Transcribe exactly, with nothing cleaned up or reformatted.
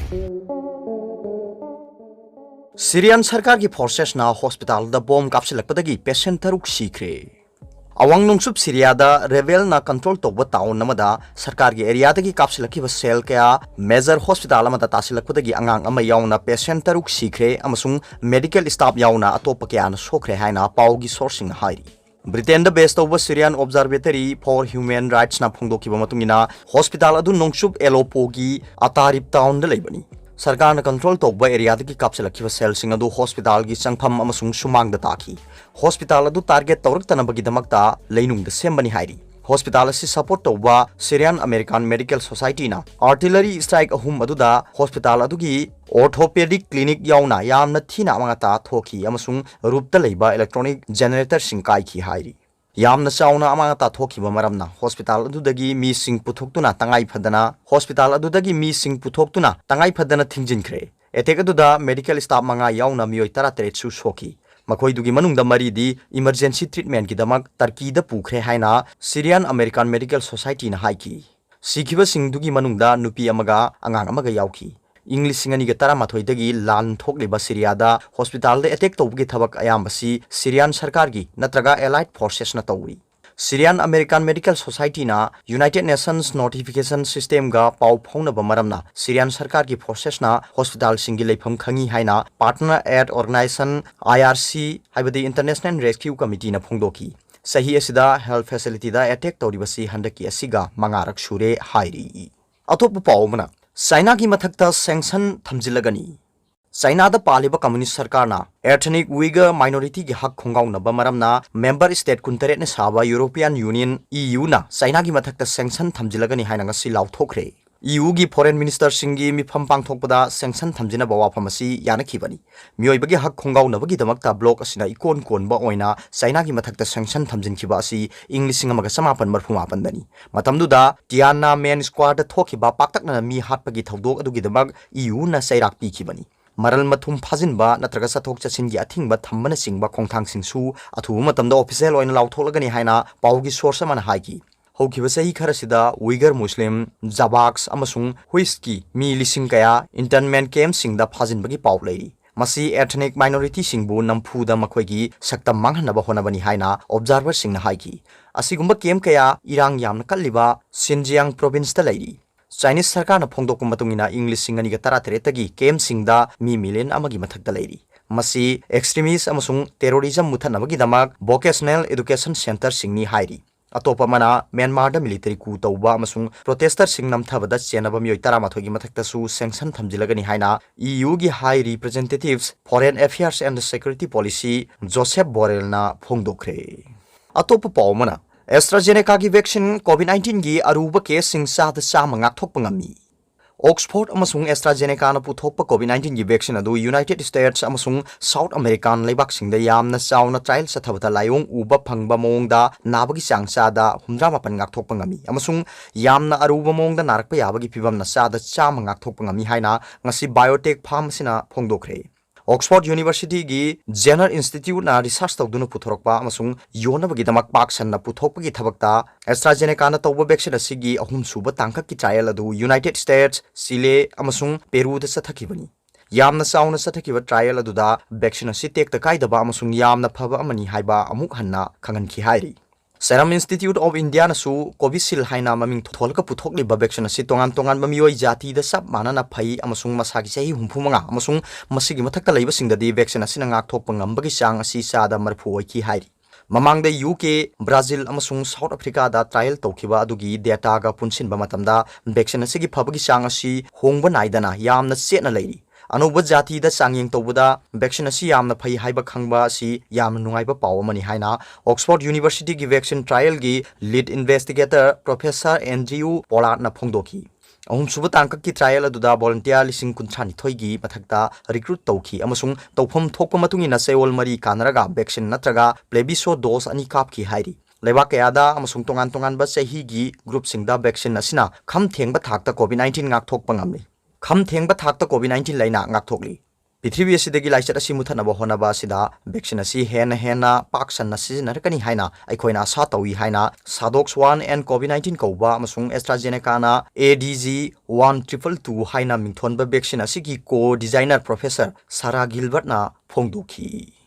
ꯁꯤꯔꯤꯌꯥꯟ ꯁꯔꯀꯥꯔꯒꯤ ꯐꯣꯔꯁꯦꯁꯅ ꯍꯣꯁꯄꯤꯇꯥꯜꯗ bomb ꯀꯥꯞꯁꯤꯜꯂꯛꯄꯗꯒꯤ patient ꯇꯔꯨꯛ ꯁꯤꯈ꯭ꯔꯦ꯫ ꯑꯋꯥꯡ ꯅꯣꯡꯆꯨꯞ ꯁꯤꯔꯤꯌꯥꯗ ꯔꯦꯕꯦꯜꯅ ꯀꯟꯇ꯭ꯔꯣꯜ ꯇꯧꯕ ꯇꯥꯎꯟ ꯑꯃꯗ ꯁꯔꯀꯥꯔꯒꯤ ꯑꯦꯔꯤꯌꯥꯗꯒꯤ ꯀꯥꯞꯁꯤꯜꯂꯛꯈꯤꯕ ꯁꯦꯜ ꯀꯌꯥ ꯃꯦꯖꯔ ꯍꯣꯁꯄꯤꯇꯥꯜ ꯑꯃꯗ ꯇꯥꯁꯤꯜꯂꯛꯄꯗꯒꯤ ꯑꯉꯥꯡ ꯑꯃ ꯌꯥꯎꯅ ꯄꯦꯁꯦꯟ ꯇꯔꯨꯛ ꯁꯤꯈ꯭ꯔꯦ ꯑꯃꯁꯨꯡ ꯃꯦꯗꯤꯀꯦꯜ ꯁ꯭ꯇꯥꯐ ꯌꯥꯎꯅ ꯑꯇꯣꯞꯄ ꯀꯌꯥꯅ ꯁꯣꯛꯈ꯭ꯔꯦ ꯍꯥꯏꯅ ꯄꯥꯎꯒꯤ ꯁꯣꯔꯁꯁꯤꯡꯅ ꯍꯥꯏꯔꯤ꯫ ꯕ꯭ꯔꯤꯇꯦꯟꯗ ꯕꯦꯁ ꯇꯧꯕ ꯁꯤꯔꯤꯌꯥꯟ ꯑꯣꯕꯖꯥꯔꯕꯦꯇꯔꯤ ꯐꯣꯔ ꯍ꯭ꯌꯨꯃꯦꯟ ꯔꯥꯏꯠꯁꯅ ꯐꯣꯡꯗꯣꯛꯈꯤꯕ ꯃꯇꯨꯡ ꯏꯟꯅ, ꯍꯣꯁꯄꯤꯇꯥꯜ ꯑꯗꯨ ꯅꯣꯡꯆꯨꯞ ꯑꯦꯂꯣꯄꯣꯒꯤ ꯑꯇꯥꯔꯤꯞ ꯇꯥꯎꯟꯗ ꯂꯩꯕꯅꯤ꯫ ꯁꯔꯀꯥꯔꯅ ꯀꯟꯇ꯭ꯔꯣꯜ ꯇꯧꯕ ꯑꯦꯔꯤꯌꯥꯗꯒꯤ ꯀꯥꯞꯁꯤꯜꯂꯛꯈꯤꯕ ꯁꯦꯜꯁꯤꯡ ꯑꯗꯨ ꯍꯣꯁꯄꯤꯇꯥꯜꯒꯤ ꯆꯪꯐꯝ ꯑꯃꯁꯨꯡ ꯁꯨꯃꯥꯡꯗ ꯇꯥꯈꯤ꯫ ꯍꯣꯁꯄꯤꯇꯥꯜ ꯑꯗꯨ ꯇꯥꯔꯒꯦꯠ ꯇꯧꯔꯛꯇꯅꯕꯒꯤꯗꯃꯛꯇ ꯂꯩꯅꯨꯡꯗ ꯁꯦꯝꯕꯅꯤ ꯍꯥꯏꯔꯤ꯫ ꯍꯣꯁꯄꯤꯇꯥꯜ ꯑꯁꯤ ꯁꯄꯣꯔꯠ ꯇꯧꯕ ꯁꯤꯔꯤꯌꯥꯟ ꯑꯃꯦꯔꯤꯀꯥꯟ ꯃꯦꯗꯤꯀꯦꯜ ꯁꯣꯁꯥꯏꯇꯤꯅ ꯑꯥꯔꯇꯤꯂꯔꯤ ꯁ꯭ꯇ꯭ꯔꯥꯏꯛ ꯑꯍꯨꯝ ꯑꯗꯨꯗ ꯍꯣꯁꯄꯤꯇꯥꯜ ꯑꯗꯨꯒꯤ ꯑꯣꯔꯊꯣꯄꯦꯗꯤꯛ ꯀ꯭ꯂꯤꯅꯤꯛ ꯌꯥꯎꯅ ꯌꯥꯝꯅ ꯊꯤꯅ ꯑꯃꯥꯡ ꯑꯇꯥ ꯊꯣꯛꯈꯤ ꯑꯃꯁꯨꯡ ꯔꯨꯞꯇ ꯂꯩꯕ ꯏꯂꯦꯛꯇ꯭ꯔꯣꯅꯤꯛ ꯖꯦꯅꯦꯔꯦꯇꯔꯁꯤꯡ ꯀꯥꯏꯈꯤ ꯍꯥꯏꯔꯤ꯫ ꯌꯥꯝꯅ ꯆꯥꯎꯅ ꯑꯃꯥꯡ ꯑꯇꯥ ꯊꯣꯛꯈꯤꯕ ꯃꯔꯝꯅ ꯍꯣꯁꯄꯤꯇꯥꯜ ꯑꯗꯨꯗꯒꯤ ꯃꯤꯁꯤꯡ ꯄꯨꯊꯣꯛꯇꯨꯅ ꯇꯉꯥꯏ ꯐꯗꯅ, ꯍꯣꯁꯄꯤꯇꯥꯜ ꯑꯗꯨꯗꯒꯤ ꯃꯤꯁꯤꯡ ꯄꯨꯊꯣꯛꯇꯨꯅ ꯇꯉꯥꯏ ꯐꯗꯅ ꯊꯤꯡꯖꯤꯟꯈ꯭ꯔꯦ꯫ ꯑꯦꯇꯦꯛ ꯑꯗꯨꯗ ꯃꯦꯗꯤꯀꯦꯜ ꯁ꯭ꯇꯥꯐ ꯃꯉꯥ ꯌꯥꯎꯅ ꯃꯤꯑꯣꯏ ꯇꯔꯥꯇꯔꯦꯠꯁꯨ ꯁꯣꯛꯈꯤ꯫ ꯃꯈꯣꯏꯗꯨꯒꯤ ꯃꯅꯨꯡꯗ ꯃꯔꯤꯗꯤ ꯏꯃꯔꯖꯦꯟꯁꯤ ꯇ꯭ꯔꯤꯠꯃꯦꯟꯠꯀꯤꯗꯃꯛ ꯇꯔꯀꯤꯗ ꯄꯨꯈ꯭ꯔꯦ ꯍꯥꯏꯅ ꯁꯤꯔꯤꯌꯥꯟ ꯑꯃꯦꯔꯤꯀꯥꯟ ꯃꯦꯗꯤꯀꯦꯜ ꯁꯣꯁꯥꯏꯇꯤꯅ ꯍꯥꯏꯈꯤ꯫ ꯁꯤꯈꯤꯕꯁꯤꯡꯗꯨꯒꯤ ꯃꯅꯨꯡꯗ ꯅꯨꯄꯤ ꯑꯃꯒ ꯑꯉꯥꯡ ꯑꯃꯒ ꯌꯥꯎꯈꯤ꯫ ꯏꯪ ꯂꯤꯁꯤꯡ ꯑꯅꯤꯒ ꯇꯔꯥꯃꯥꯊꯣꯏꯗꯒꯤ ꯂꯥꯟ ꯊꯣꯛꯂꯤꯕ ꯁꯤꯔꯤꯌꯥꯗ ꯍꯣꯁꯄꯤꯇꯥꯜꯗ ꯑꯦꯇꯦꯛ ꯇꯧꯕꯒꯤ ꯊꯕꯛ ꯑꯌꯥꯝꯕꯁꯤ ꯁꯤꯔꯤꯌꯥꯟ ꯁꯔꯀꯥꯔꯒꯤ ꯅꯠꯇ꯭ꯔꯒ ꯑꯦꯂꯥꯏꯠ ꯐꯣꯔꯁꯦꯁꯅ ꯇꯧꯔꯤ꯫ ꯁꯤꯔꯤꯌꯥꯟ ꯑꯃꯦꯔꯤꯀꯥꯟ ꯃꯦꯗꯤꯀꯦꯜ ꯁꯣꯁꯥꯏꯇꯤꯅ ꯌꯨꯅꯥꯏꯇꯦꯗ ꯅꯦꯁꯟꯁ ꯅꯣꯇꯤꯐꯤꯀꯦꯁꯟ ꯁꯤꯁꯇꯦꯝꯒ ꯄꯥꯎ ꯐꯥꯎꯅꯕ ꯃꯔꯝꯅ ꯁꯤꯔꯤꯌꯥꯟ ꯁꯔꯀꯥꯔꯒꯤ ꯐꯣꯔꯁꯦꯁꯅ ꯍꯣꯁꯄꯤꯇꯥꯜꯁꯤꯡꯒꯤ ꯂꯩꯐꯝ ꯈꯪꯉꯤ ꯍꯥꯏꯅ ꯄꯥꯔꯠꯅꯔ ꯑꯦꯗ ꯑꯣꯔꯒꯅꯥꯏꯖꯦꯁꯟ, ꯑꯥꯏ ꯑꯥꯔ ꯁꯤ, ꯍꯥꯏꯕꯗꯤ ꯏꯟꯇꯔꯅꯦꯁꯅꯦꯜ ꯔꯦꯁꯀ꯭ꯌꯨ ꯀꯃꯤꯇꯤꯅ ꯐꯣꯡꯗꯣꯛꯈꯤ꯫ ꯆꯍꯤ ꯑꯁꯤꯗ ꯍꯦꯜꯊ ꯐꯦꯁꯤꯂꯤꯇꯤꯗ ꯑꯦꯇꯦꯛ ꯇꯧꯔꯤꯕꯁꯤ ꯍꯟꯗꯛꯀꯤ ꯑꯁꯤꯒ ꯃꯉꯥꯔꯛ ꯁꯨꯔꯦ ꯍꯥꯏꯔꯤ꯫ ꯑꯇꯣꯞꯄ ꯄꯥꯎ ꯑꯃꯅ, ꯆꯥꯏꯅꯥꯒꯤ ꯃꯊꯛꯇ ꯁꯦꯡꯁꯟ ꯊꯝꯖꯤꯜꯂꯒꯅꯤ꯫ ꯆꯥꯏꯅꯥꯗ ꯄꯥꯜꯂꯤꯕ ꯀꯝꯃ꯭ꯌꯨꯅꯤꯁ꯭ꯠ ꯁꯔꯀꯥꯔꯅ ethnic Uyghur minorityꯒꯤ ꯍꯛ ꯈꯣꯡꯒꯥꯎꯅꯕ ꯃꯔꯝꯅ ꯃꯦꯝꯕꯔ ꯁ꯭ꯇꯦꯠ ꯀꯨꯟꯇꯔꯦꯠꯅ ꯁꯥꯕ ꯌꯨꯔꯣꯄꯤꯌꯥꯟ ꯌꯨꯅꯤꯌꯟ, ꯏ ꯌꯨꯅ ꯆꯥꯏꯅꯥꯒꯤ ꯃꯊꯛꯇ ꯁꯦꯡꯁꯟ ꯊꯝꯖꯤꯜꯂꯒꯅꯤ ꯍꯥꯏꯅ ꯉꯁꯤ ꯂꯥꯎꯊꯣꯛꯈ꯭ꯔꯦ꯫ ꯏ ꯌꯨꯒꯤ ꯐꯣꯔꯦꯟ ꯃꯤꯅꯤꯁꯇꯔꯁꯤꯡꯒꯤ ꯃꯤꯐꯝ ꯄꯥꯡꯊꯣꯛꯄꯗ ꯁꯦꯡꯁꯟ ꯊꯝꯖꯤꯟꯅꯕ ꯋꯥꯐꯝ ꯑꯁꯤ ꯌꯥꯅꯈꯤꯕꯅꯤ꯫ ꯃꯤꯑꯣꯏꯕꯒꯤ ꯍꯛ ꯈꯣꯡꯒꯥꯎꯅꯕꯒꯤꯗꯃꯛꯇ ꯕ꯭ꯂꯣꯛ ꯑꯁꯤꯅ ꯏꯀꯣꯟ ꯀꯣꯟꯕ ꯑꯣꯏꯅ ꯆꯥꯏꯅꯥꯒꯤ ꯃꯊꯛꯇ ꯁꯦꯡꯁꯟ ꯊꯝꯖꯤꯟꯈꯤꯕ ꯑꯁꯤ ꯏꯪ ꯂꯤꯁꯤꯡ ꯑꯃꯒ ꯆꯃꯥꯄꯟ ꯃꯔꯐꯨ ꯃꯥꯄꯟꯗꯅꯤ꯫ ꯃꯇꯝꯗꯨꯗ ꯇꯤꯌꯥꯟꯅꯥ ꯃꯦꯟ ꯁ꯭ꯀ꯭ꯋꯥꯔꯗ ꯊꯣꯛꯈꯤꯕ ꯄꯥꯛꯇꯛꯅꯅ ꯃꯤ ꯍꯥꯠꯄꯒꯤ ꯊꯧꯗꯣꯛ ꯑꯗꯨꯒꯤꯗꯃꯛ ꯏ ꯌꯨꯅ ꯆꯩꯔꯥꯛ ꯄꯤꯈꯤꯕꯅꯤ꯫ ꯃꯔꯜ ꯃꯊꯨꯝ ꯐꯥꯖꯤꯟꯕ ꯅꯠꯇ꯭ꯔꯒ ꯆꯠꯊꯣꯛ ꯆꯠꯁꯤꯟꯒꯤ ꯑꯊꯤꯡꯕ ꯊꯝꯕꯅꯆꯤꯡꯕ ꯈꯣꯡꯊꯥꯡꯁꯤꯡꯁꯨ ꯑꯊꯨꯕ ꯃꯇꯝꯗ ꯑꯣꯐꯤꯁꯤꯌꯦꯜ ꯑꯣꯏꯅ ꯂꯥꯎꯊꯣꯛꯂꯒꯅꯤ ꯍꯥꯏꯅ ꯄꯥꯎꯒꯤ ꯁꯣꯔꯁ ꯑꯃꯅ ꯍꯥꯏꯈꯤ꯫ ꯍꯧꯈꯤꯕ ꯆꯍꯤ ꯈꯔꯁꯤꯗ ꯎꯏꯒꯔ ꯃꯨꯁꯂꯤꯝ, ꯖꯕꯥꯛꯁ ꯑꯃꯁꯨꯡ ꯍꯨꯏꯁꯀꯤ ꯃꯤ ꯂꯤꯁꯤꯡ ꯀꯌꯥ internment campꯁꯤꯡꯗ ꯐꯥꯖꯤꯟꯕꯒꯤ ꯄꯥꯎ ꯂꯩꯔꯤ꯫ ꯃꯁꯤ ethnic minorityꯁꯤꯡꯕꯨ ꯅꯝꯐꯨꯗ ꯃꯈꯣꯏꯒꯤ ꯁꯛꯇꯝ ꯃꯥꯡꯍꯟꯅꯕ ꯍꯣꯠꯅꯕꯅꯤ ꯍꯥꯏꯅ observerꯁꯤꯡꯅ ꯍꯥꯏꯈꯤ꯫ ꯑꯁꯤꯒꯨꯝꯕ camp ꯀꯌꯥ ꯏꯔꯥꯡ ꯌꯥꯝꯅ ꯀꯜꯂꯤꯕ ꯁꯤꯟꯖꯤꯌꯥꯡ provinceꯇ ꯂꯩꯔꯤ꯫ ꯆꯥꯏꯅꯤꯁ ꯁꯔꯀꯥꯔꯅ ꯐꯣꯡꯗꯣꯛꯄ ꯃꯇꯨꯡ ꯏꯟꯅ, ꯏꯪ ꯂꯤꯁꯤꯡ ꯑꯅꯤꯒ ꯇꯔꯥꯇꯔꯦꯠꯇꯒꯤ campꯁꯤꯡꯗ ꯃꯤ million ꯑꯃꯒꯤ ꯃꯊꯛꯇ ꯂꯩꯔꯤ꯫ ꯃꯁꯤ extremist ꯑꯃꯁꯨꯡ terrorism ꯃꯨꯊꯠꯅꯕꯒꯤꯗꯃꯛ vocational education centreꯁꯤꯡꯅꯤ ꯍꯥꯏꯔꯤ꯫ ꯑꯇꯣꯞꯄ ꯑꯃꯅ, ꯃ꯭ꯌꯥꯟꯃꯥꯔꯗ military coup ꯇꯧꯕ ꯑꯃꯁꯨꯡ protesters ꯅꯝꯊꯕꯗ ꯆꯦꯟꯅꯕ ꯃꯤꯑꯣꯏ ꯇꯔꯥꯃꯥꯊꯣꯏꯒꯤ ꯃꯊꯛꯇꯁꯨ sanction ꯊꯝꯖꯤꯜꯂꯒꯅꯤ ꯍꯥꯏꯅ EUꯒꯤ High Representatives Foreign Affairs and Security Policy Josep ꯕꯣꯔꯦꯜꯅ ꯐꯣꯡꯗꯣꯛꯈ꯭ꯔꯦ꯫ ꯑꯇꯣꯞꯄ ꯄꯥꯎ ꯑꯃꯅ, AstraZenecaꯒꯤ vaccine COVID nineteenꯒꯤ ꯑꯔꯨꯕ caseꯁꯤꯡ ꯆꯥꯗ ꯆꯥꯝꯃ ꯉꯥꯛꯊꯣꯛꯄ ꯉꯝꯃꯤ꯫ Oxford ꯑꯃꯁꯨꯡ AstraZenecaꯅ ꯄꯨꯊꯣꯛꯄ COVID nineteenꯒꯤ vaccine ꯑꯗꯨ United States ꯑꯃꯁꯨꯡ South American ꯂꯩꯕꯥꯛꯁꯤꯡꯗ ꯌꯥꯝꯅ ꯆꯥꯎꯅ trial ꯆꯠꯊꯕꯗ ꯂꯥꯏꯑꯣꯡ ꯎꯕ ꯐꯪꯕ ꯃꯑꯣꯡꯗ ꯅꯥꯕꯒꯤ ꯆꯥꯡ ꯆꯥꯗ ꯍꯨꯝꯗ꯭ꯔꯥ ꯃꯥꯄꯟ ꯉꯥꯛꯊꯣꯛꯄ ꯉꯝꯃꯤ ꯑꯃꯁꯨꯡ ꯌꯥꯝꯅ ꯑꯔꯨꯕ ꯃꯑꯣꯡꯗ ꯅꯥꯔꯛꯄ ꯌꯥꯕꯒꯤ ꯐꯤꯚꯝꯅ ꯆꯥꯗ ꯆꯥꯝꯃ ꯉꯥꯛꯊꯣꯛꯄ ꯉꯝꯃꯤ ꯍꯥꯏꯅ ꯉꯁꯤ biotech firm ꯑꯁꯤꯅ ꯐꯣꯡꯗꯣꯛꯈ꯭ꯔꯦ꯫ Oxford Universityꯒꯤ Jenner Instituteꯅ research ꯇꯧꯗꯨꯅ ꯄꯨꯊꯣꯔꯛꯄ ꯑꯃꯁꯨꯡ ꯌꯣꯟꯅꯕꯒꯤꯗꯃꯛ ꯄꯥꯛ ꯁꯟꯅ ꯄꯨꯊꯣꯛꯄꯒꯤ ꯊꯕꯛꯇ AstraZenecaꯅ ꯇꯧꯕ vaccine ꯑꯁꯤꯒꯤ ꯑꯍꯨꯝꯁꯨꯕ ꯇꯥꯡꯀꯛꯀꯤ trial ꯑꯗꯨ United States, Chile ꯑꯃꯁꯨꯡ Peruꯗ ꯆꯠꯊꯈꯤꯕꯅꯤ꯫ ꯌꯥꯝꯅ ꯆꯥꯎꯅ ꯆꯠꯊꯈꯤꯕ trial ꯑꯗꯨꯗ vaccine ꯑꯁꯤ ꯇꯦꯛꯇ ꯀꯥꯏꯗꯕ ꯑꯃꯁꯨꯡ ꯌꯥꯝꯅ ꯐꯕ ꯑꯃꯅꯤ ꯍꯥꯏꯕ ꯑꯃꯨꯛ ꯍꯟꯅ ꯈꯪꯍꯟꯈꯤ ꯍꯥꯏꯔꯤ꯫ Serum Institute of Indiaꯅꯁꯨ Covishield ꯍꯥꯏꯅ ꯃꯃꯤꯡ ꯊꯣꯜꯂꯒ ꯄꯨꯊꯣꯛꯂꯤꯕ vaccine ꯑꯁꯤ ꯇꯣꯉꯥꯟ ꯇꯣꯉꯥꯟꯕ ꯃꯤꯑꯣꯏ ꯖꯥꯇꯤꯗ ꯆꯞ ꯃꯥꯟꯅꯅ ꯐꯩ ꯑꯃꯁꯨꯡ ꯃꯁꯥꯒꯤ ꯆꯍꯤ ꯍꯨꯝꯐꯨ ꯃꯉꯥ ꯑꯃꯁꯨꯡ ꯃꯁꯤꯒꯤ ꯃꯊꯛꯇ ꯂꯩꯕꯁꯤꯡꯗꯗꯤ vaccine ꯑꯁꯤꯅ ꯉꯥꯛꯊꯣꯛꯄ ꯉꯝꯕꯒꯤ ꯆꯥꯡ ꯑꯁꯤ ꯆꯥꯗ ꯃꯔꯤꯐꯨ ꯑꯣꯏꯈꯤ ꯍꯥꯏꯔꯤ꯫ ꯃꯃꯥꯡꯗ UK, Brazil ꯑꯃꯁꯨꯡ South Africaꯗ trial ꯇꯧꯈꯤꯕ ꯑꯗꯨꯒꯤ dataꯒ ꯄꯨꯟꯁꯤꯟꯕ ꯃꯇꯝꯗ vaccine ꯑꯁꯤꯒꯤ ꯐꯕꯒꯤ ꯆꯥꯡ ꯑꯁꯤ ꯍꯣꯡꯕ ꯅꯥꯏꯗꯅ ꯌꯥꯝꯅ ꯆꯦꯠꯅ ꯂꯩꯔꯤ꯫ ꯑꯅꯧꯕ ꯖꯥꯇꯤꯗ ꯆꯥꯡꯌꯦꯡ ꯇꯧꯕꯗ vaccine ꯑꯁꯤ ꯌꯥꯝꯅ ꯐꯩ ꯍꯥꯏꯕ ꯈꯪꯕ ꯑꯁꯤ ꯌꯥꯝꯅ ꯅꯨꯡꯉꯥꯏꯕ ꯄꯥꯎ ꯑꯃꯅꯤ ꯍꯥꯏꯅ Oxford Universityꯒꯤ vaccine trialꯒꯤ lead investigator Professor Andrew Pollardꯅ ꯐꯣꯡꯗꯣꯛꯈꯤ꯫ ꯑꯍꯨꯝꯁꯨꯕ ꯇꯥꯡꯀꯛꯀꯤ trial ꯑꯗꯨꯗ volunteer ꯂꯤꯁꯤꯡ ꯀꯨꯟꯊ꯭ꯔꯥ ꯅꯤꯊꯣꯏꯒꯤ ꯃꯊꯛꯇ recruit ꯇꯧꯈꯤ ꯑꯃꯁꯨꯡ ꯇꯧꯐꯝ ꯊꯣꯛꯄ ꯃꯇꯨꯡ ꯏꯟꯅ ꯆꯌꯣꯜ ꯃꯔꯤ ꯀꯥꯟꯅꯔꯒ vaccine ꯅꯠꯇ꯭ꯔꯒ placebo dose ꯑꯅꯤ ꯀꯥꯞꯈꯤ ꯍꯥꯏꯔꯤ꯫ ꯂꯩꯕꯥꯛ ꯀꯌꯥꯗ ꯑꯃꯁꯨꯡ ꯇꯣꯉꯥꯟ ꯇꯣꯉꯥꯟꯕ ꯆꯍꯤꯒꯤ groupꯁꯤꯡꯗ vaccine ꯑꯁꯤꯅ ꯈꯝ ꯊꯦꯡꯕ ꯊꯥꯛꯇ COVID nineteen ꯉꯥꯛꯊꯣꯛꯄ ꯉꯝꯂꯤ꯫ ꯈꯝ ꯊꯦꯡꯕ ꯊꯥꯛꯇ COVID nineteen ꯂꯥꯏꯅꯥ ꯉꯥꯛꯊꯣꯛꯂꯤ꯫ ꯄ꯭ꯔꯤꯊꯤꯕꯤ ꯑꯁꯤꯗꯒꯤ ꯂꯥꯏꯆꯠ ꯑꯁꯤ ꯃꯨꯊꯠꯅꯕ ꯍꯣꯠꯅꯕ ꯑꯁꯤꯗ vaccine ꯑꯁꯤ ꯍꯦꯟꯅ ꯍꯦꯟꯅ ꯄꯥꯛ ꯁꯟꯅ ꯁꯤꯖꯤꯟꯅꯔꯛꯀꯅꯤ ꯍꯥꯏꯅ ꯑꯩꯈꯣꯏꯅ ꯑꯁꯥ ꯇꯧꯏ ꯍꯥꯏꯅ SADOX one and COVID nineteen ꯀꯧꯕ ꯑꯃꯁꯨꯡ AstraZenecaꯅ A D G one triple two ꯍꯥꯏꯅ ꯃꯤꯡꯊꯣꯟꯕ vaccine ꯑꯁꯤꯒꯤ co-designer Professor Sarah Gilbertꯅ ꯐꯣꯡꯗꯣꯛꯈꯤ꯫